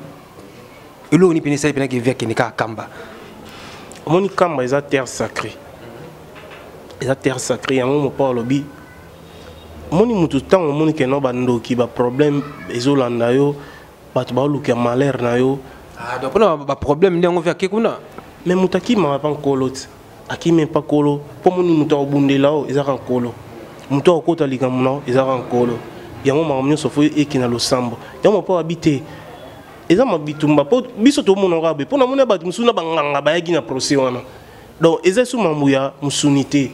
eloko nini mpena esali mpena ke vie akende kaka Kamba? Omoni, Kamba eza terre sacrée, eza terre sacrée. Yango mopa alobi, omoni motu, ntango omoni keno bandoki, baproblème ezolanda yo, bato baoluka malheur na yo. Ah, donc mpona baproblème nde yango vie ake kuna. Mais moto akimaka mpa nkolo ti akimi mpa nkolo, mpo moni moto akobundela oyo ezaka nkolo, moto akokota likambo na oyo ezaka nkolo. Yango makambo nyonso fo eke na losambo. Yango mpo abi te eza mabitumba mpo biso tomona kaka boye, mpo namoni bato mosusu na banganga bayaki na procès wana. Donc eza su mambo ya mosuni te,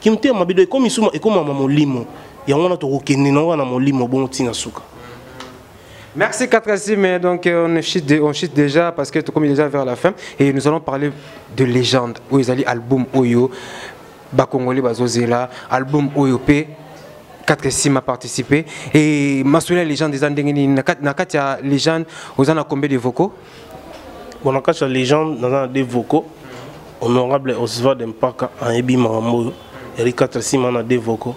kimotema mabe. Do ekomi suma, ekomama molimo. Yango wana tokokende na wana molimo bongo ntina suka. Merci 4 mais donc on chute déjà parce que tout comme déjà vers la fin et nous allons parler de légende oyo ezali album oyo bakongoli bazozela, album oyo pe 4 sim a participé. Et masolo ya légende eza ndenge nini? Na kati ya légende, oza na combien de vocaux? Bon, na kati ya légende, naza na deux vocaux. Honorable Oswald Mpaka ayebi makambo oyo yali. 4 sim na deux vocaux.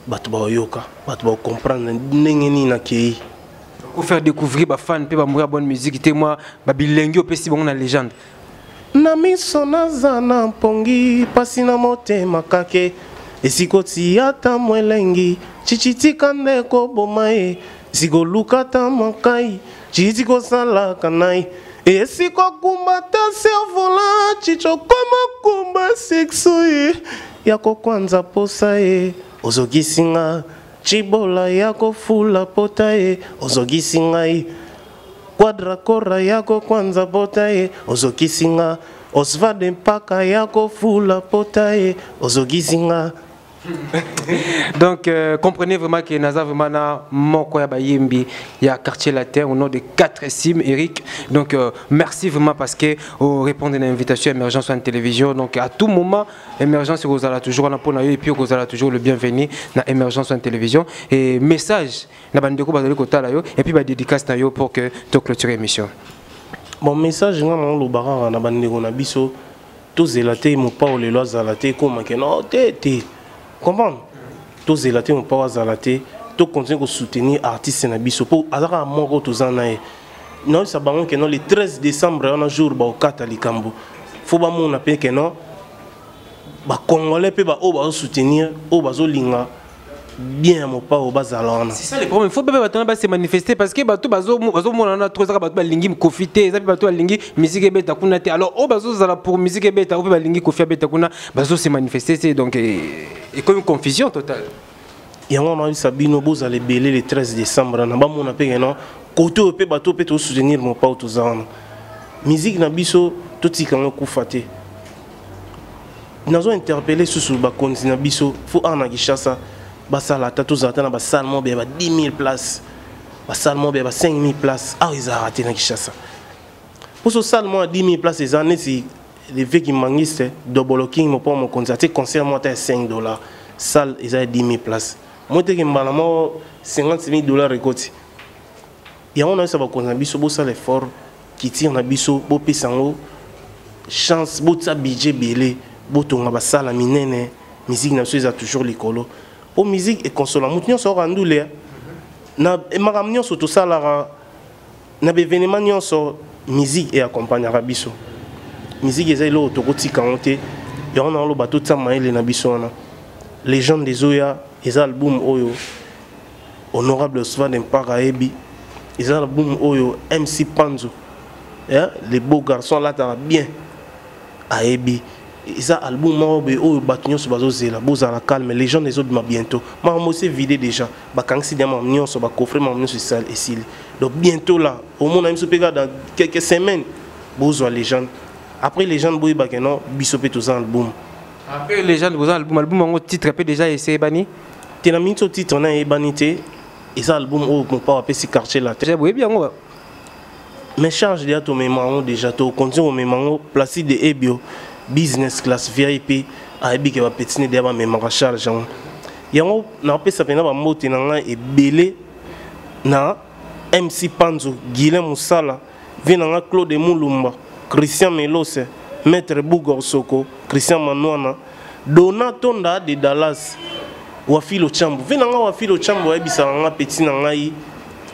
Bato baoyoka, bato baocomprendre ndenge nini nakei. Pour faire découvrir bafan mpe bamuri ya bonne musique te, mwa babilengi opesi bango na légende. Na miso naza na mpongi, mpasi na motema kake esikotia ata mwelengi chichitika nde koboma ye, sikoluka ata makai chichi kosalaka nai esikokumba ta cervola chichokoma kumba sekso ye ya kokwanza posa ye ozokisi nga chibola ya kofula pota ye ozokisi ngai quadracora ya kokwanza pota ye ozokisi nga Osvade Mpaka ya kofula pota ye ozokisi nga. Donc comprenez vraiment que naza vraiment na moko ya bayembi ya Quartier Latin au nom de 4 sim Eric. Donc merci vraiment parce que au répondre à l'invitation Émergence en télévision. Donc à tout moment Émergence kozala toujours na pona yo et puis kozala toujours le bienvenu na Émergence en télévision. Et message na bandeko bazali kotala yo et puis ba dédicace na yo pour que to clôturer émission. Bon, message nga na lobaka na bandeko na biso, tozela te mopao lelo azala te, ekomake no te te, comprendre, tozela te mopao azala te, tocontinue kosoutenir artiste na biso mpo aza kaka moko toza na ye. Nayosa bango ke no, le 13 décembre wana, jour baokata likambo, fo bamona mpe ke no, bacongolais mpe baoyo bazosoutenir, oyo bazolinga bien ya mopao, bazala wana. C'est ça le problème. Il faut pas bato ba se manifester parce que bato bazo bazomona na trop, ezaka bato balingi Kofi te, eza mpe bato balingi musique ebeta kuna te. Alors oyo bazozala pour musique ebeta, oyo mpe balingi Kofi abeta kuna, bazo se manifester te. Donc ekomi confusion totale. Yango wana oyebisa bino, bozala ebele le 13 décembre na bamona mpe keno kote oyo mpe bato mpe tosoutenir mopao, toza wana. Musique na biso totika yango ekufa te. Nazo interpelle susu bakonzi na biso, fo awa na Kinshasa basala ata tozala ata na basalle moko ya ba 10 000 place, basalle moko ya ba 5 000 place. Awa ezalaka te na Kinshasa. Mposo salle moko ya 10 000 place eza neti l'évêque mangiste Dobolo King mopo mokonzi atie concert moko ata ya 5 $, salle eza ya 10 000 place, mo teke mbala moko 50 000 $ ekoti. Yango nayebisa bakonzi na biso, bosala effort, culture na biso bopesa yango chance, botia budget ebele, botonga basala minene, musique na biso eza toujours likolo, mpo musique ekonsola motu nyonso aoka ndule na makambo nyonso tosalaka na baévénement nyonso. Musique eaccompagnaka biso. Musique eza eloko tokotika yango te. Yango na oloba, totia mayele na biso wana. Légende ezoya, eza album oyo honorable Oswald Mpaka ayebi, eza album oyo MC Panzo, yeah? Le beau garçon alataka bien ayebi. Eza album moko boye oyo bato nyonso bazozela. Bozala calme, légende ezobima bientôt. Makambo esi vide déjà, bakangisi dia makambo nyonso, bacoffre makambo nyonso esili. Donc bientôt là, omona biso mpe kaka dans quelques semaines bozwa légende. Après légende, boyebake non, biso mpe toza album. Après légende, boza album. Album yango, titre mpe déjà eseyebani? Te, na miniti oyo titre na eyebani te. Eza album oyo mopao apesi Quartier Latin. Boyebi yango. Mais charge deya, tomema yango déjà, tokontinue komema yango. Placide Ebio, business class VIP, ayebi ke bapeti ne deya bamemaka charge yango. Yango napesa mpena bambote na ngai ebele na MC Panzo, Guilin Mosala, vie na ngai Claude Mulumba, Christian Melose, maître Bugor Soko, Christian Manwana, Dona Tonda de Dallas, Wafilo Chambo, vie na ngai Wafilo Chambo ayebisaka nga peti na ngai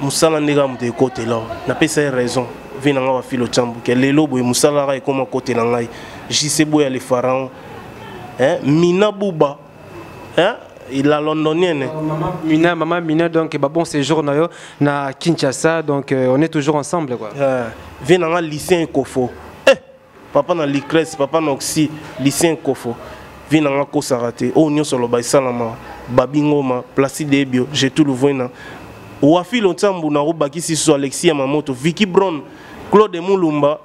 mosala ndenge moto ekotela. Napesa ye raison, vie na ngai Wafilo Chambo, ke lelo boye mosala kaka ekoma kotela ngai. JC Boya le pharaon, hein? Mina Buba, hein? La londonienne. Oh, maman Mina, maman Mina, donc bah, bon séjour na yo na Kinshasa, donc on est toujours ensemble quoi. Vie na nga Lucien Kofo, eh, papa na Licres, papa na Oxy, Lucien Kofo. Vie na nga kosaka te. Oyo nyonso aloba esalama. Babi Ngoma, Placide Ebio, Jetou Luvuena. Wafi Lonsambu na robakisi susu Alexis Yamamoto, Vicky Brown, Claude Mulumba.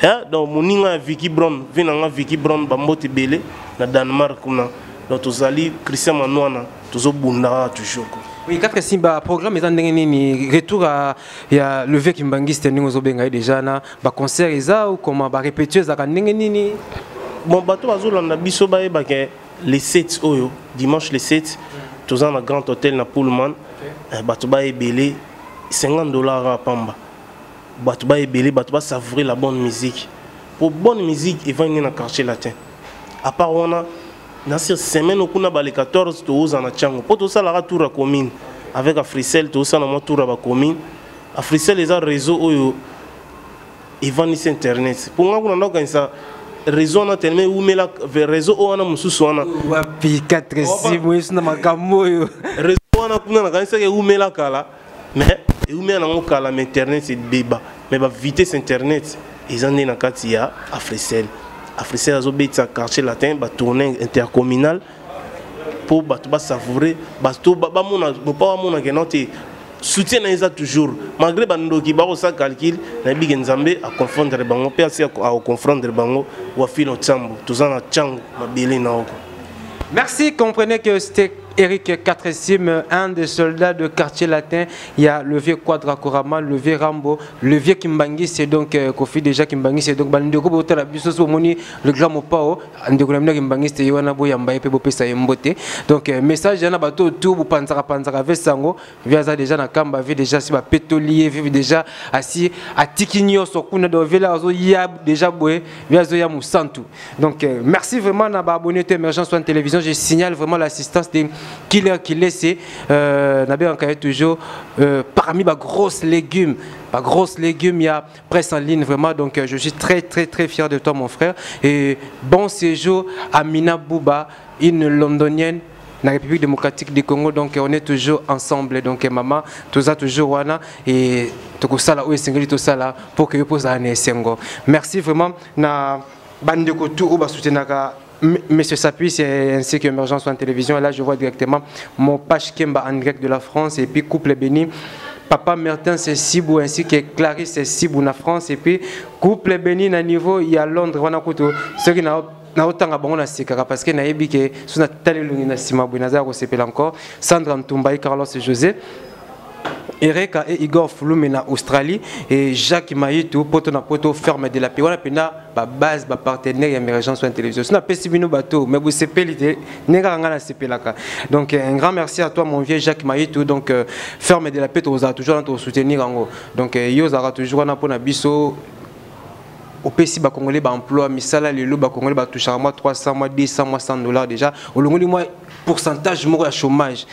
Eh, donc moninga ya Vicky Brown, vie na nga Vicky Brown bambote ebele na Danemark kuna. Donc tozali Christian Manwana, tozobunda kaka toujours quoi. Oui, 4 Simba programme eza ndenge nini retour à ya le vieux Kimbangiste ndenge ozobenga ye déjà na ba concert eza ou comment ba répétition ezalaka ndenge nini? Bon, bato bazolanda biso bayeba ke le 7 oyo dimanche le 7 toza na Grand Hôtel na Pullman. Okay. Bato bayebele 50 $ ya pamba. Bato bayebele, bato basavourer la bonne musique. Po bonne musique evandi na Quartier Latin. À part wana na sur semaine okuna ba le 14 toza na Tshangu. Po tosalaka tour ya commune avec Africell, tosala mwa tour ya ba commune. Africell eza réseau oyo evandisi internet. Po nga kuna ndakanisa réseau wana tellement ewumela réseau oyo wana mosusu wana. Wapi 4 6 mois na makambo oyo. Réseau wana kuna nakanisaki ewumela kala, mais ewumela nango kala, mais internet ebeba. Mais ba vitesse internet eza nde na kati ya Africell. Africell azobetisa Quartier Latin ba tournée intercommunale po bato basavourer, bato bamona mopa bamona ke non te soutien na eza toujours malgré bandoki bakosala calcul. Nayebi ke Nzambe aconfondre bango mpe asi akoconfondre bango. Wafilo Nsambo, toza na Ntango mabele na oko. Merci, comprenez que c'était Eric 4 un des soldats de Quartier Latin. Il y a le vieux Quadra Koraman, le vieux Rambo, le vieux Kimbangi, c'est donc Kofi déjà Kimbangi, c'est donc Bandeko Botala Biso Moni, le grand Mopao, Ndeko Namina Kimbangi, c'est Yohana Boyamba et Pebo Pesa Mbote. Donc message, il y en a bateau tout, vous panzara panzara vesango, via déjà na kamba, via déjà si ba pétolier, via déjà assis à Tikinyo, sokuna do vela zo ya déjà boé, via zo ya musantu. Donc merci vraiment na ba abonné Émergence One Télévision, je signale vraiment l'assistance des Killer qui laisse na bien toujours parmi ba grosses légumes, ba grosses légumes, il y a presse en ligne vraiment. Donc je suis très très très fier de toi mon frère et bon séjour à Mina Bouba, une londonienne la République démocratique du Congo. Donc on est toujours ensemble, donc maman tout ça toujours wana et tout ça là où est tout ça là pour que pose un esengo. Merci vraiment na bandeko tout ou ba soutenaka Monsieur Sapi, c'est ainsi que Émergence en télévision. Et là, je vois directement mon Page Kemba en direct de la France. Et puis, couple béni, Papa Mertin, c'est Sibou, ainsi que Clarisse, c'est Sibou na France. Et puis, couple béni, à niveau, il y a Londres, on a couteau. Ceux qui n'ont na otanga bango na sekaka parce que nayebi ke so na tali elongi na nsima boye naza ya kosepela encore. Sandra Ntumbai, Carlos et José, Ereka et Igor Fulume na Australie et Jacques Mayitu poto na poto ferme de la paix. Wana pena ba base ba partenaire ya Émergence en télévision. Sina pesi bino bateau mais vous sepeli te nenga nga na sepelaka. Donc un grand merci à toi mon vieux Jacques Mayitu, donc ferme de la paix toza toujours na to soutenir ngo. Donc yo zara toujours na pona biso opesi ba congolais ba emploi misala lelo ba congolais ba touchera moi 300 moi 200 moi 100 $ déjà olongoli moi pourcentage moko ya chômage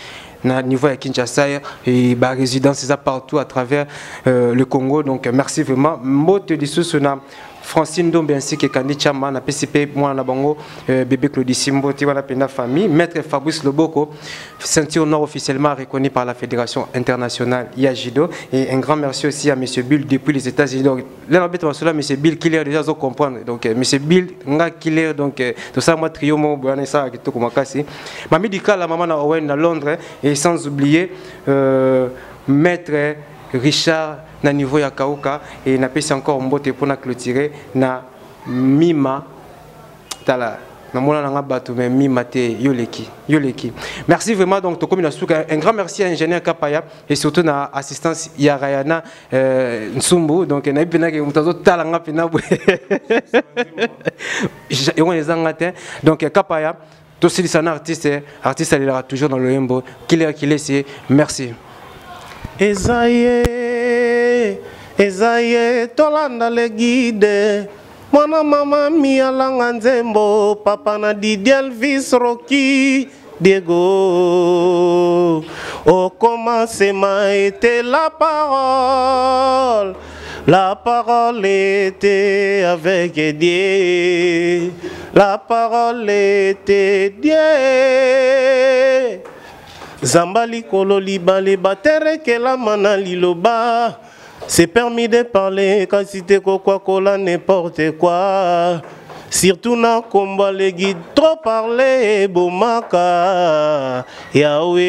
na niveau ya Kinshasa et ba résidence ça partout à travers le Congo. Donc merci vraiment mbote lisusu na Francine Ndombe ainsi que Kandi Chama na PCP moi na bango bébé Claudie Simbo ti wana pena famille maître Fabrice Loboko ceinture noire officiellement reconnue par la Fédération internationale Yajido et un grand merci aussi à monsieur Bill depuis les États-Unis. Donc là on va cela monsieur Bill Killer déjà zo comprendre. Donc monsieur Bill nga Killer donc tout ça moi trio mo bwana ça kitoko makasi Mami Dika la maman na Owen na Londres et sans oublier maître Richard na niveau ya Kauka et na pesi encore mbote pour na clôturer na Mima tala na mona nanga bato mais Mima te yoleki yoleki. Merci vraiment. Donc tokomi na suka, un grand merci à ingénieur Kapaya et surtout na assistance ya Rayana Nsumbu. Donc na bina ke mutazo tala nga pina boye. Yango ezanga te. Donc Kapaya tosilisa na artiste, artiste alelaka toujours dans le yembo killer qui laisse. Merci. Ezaye, Ezaye, tolanda le guide. Mwana mama mi alanga nzembo, papa na Didi Elvis Rocky Diego. Au commencement était la parole, la parole était avec Dieu, la parole était Dieu. Zamba likolo libale baterekelama na liloba. C'est permis de parler, kasi te kokwakola n'importe quoi. Surtout na kombo legi trop parler ebomaka Yahweh.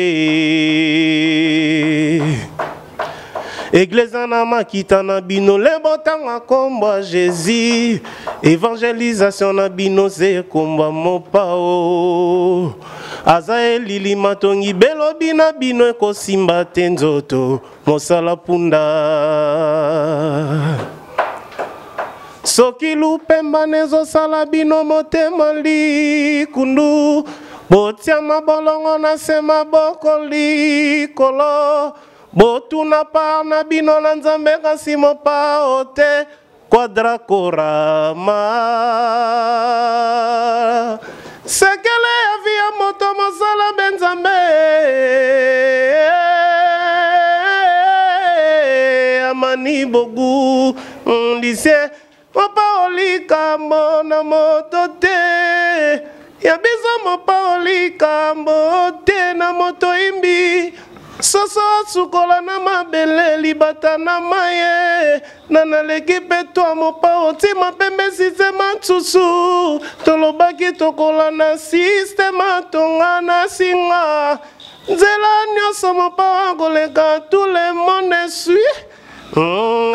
Eglise na makita na bino le botanga kombo ya Jésus. Evangelisation na bino se kombo mopao. Aza elili matongi belobi na bino ekosimba te nzoto mosala punda. Soki lupemba nezosala bino motema likundu, botia mabolongo na se maboko likolo, botuna par na bino na Nzambe kasi mopao te. Quadra Korama. Sekele ya vi ya moto mosala be Nzambe. Amani bogu lycée mopa olikambo na moto te ya biso mopa olikambo te na moto imbi soso asukola na mabele libata na maye na naleki mpe twa mopao ntima pembe sistema nsusu tolobaki tokolanda sistema tonga na singa nzela nyonso mopao akoleka tout le monde suit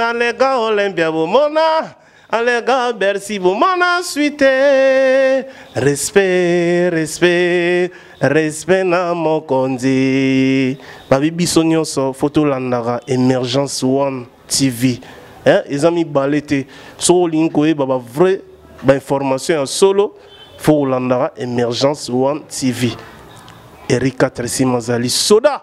aleka Olympia bomona aleka Bercy bomona suite respect respect respect na mokonzi babi biso nyonso fo tolandaka Emergence One TV eh, eza mibale te. Soki olingi koyeba ba vrai ba information ya solo, fo kolandaka Emergence One TV. Eric 4 Simazali soda.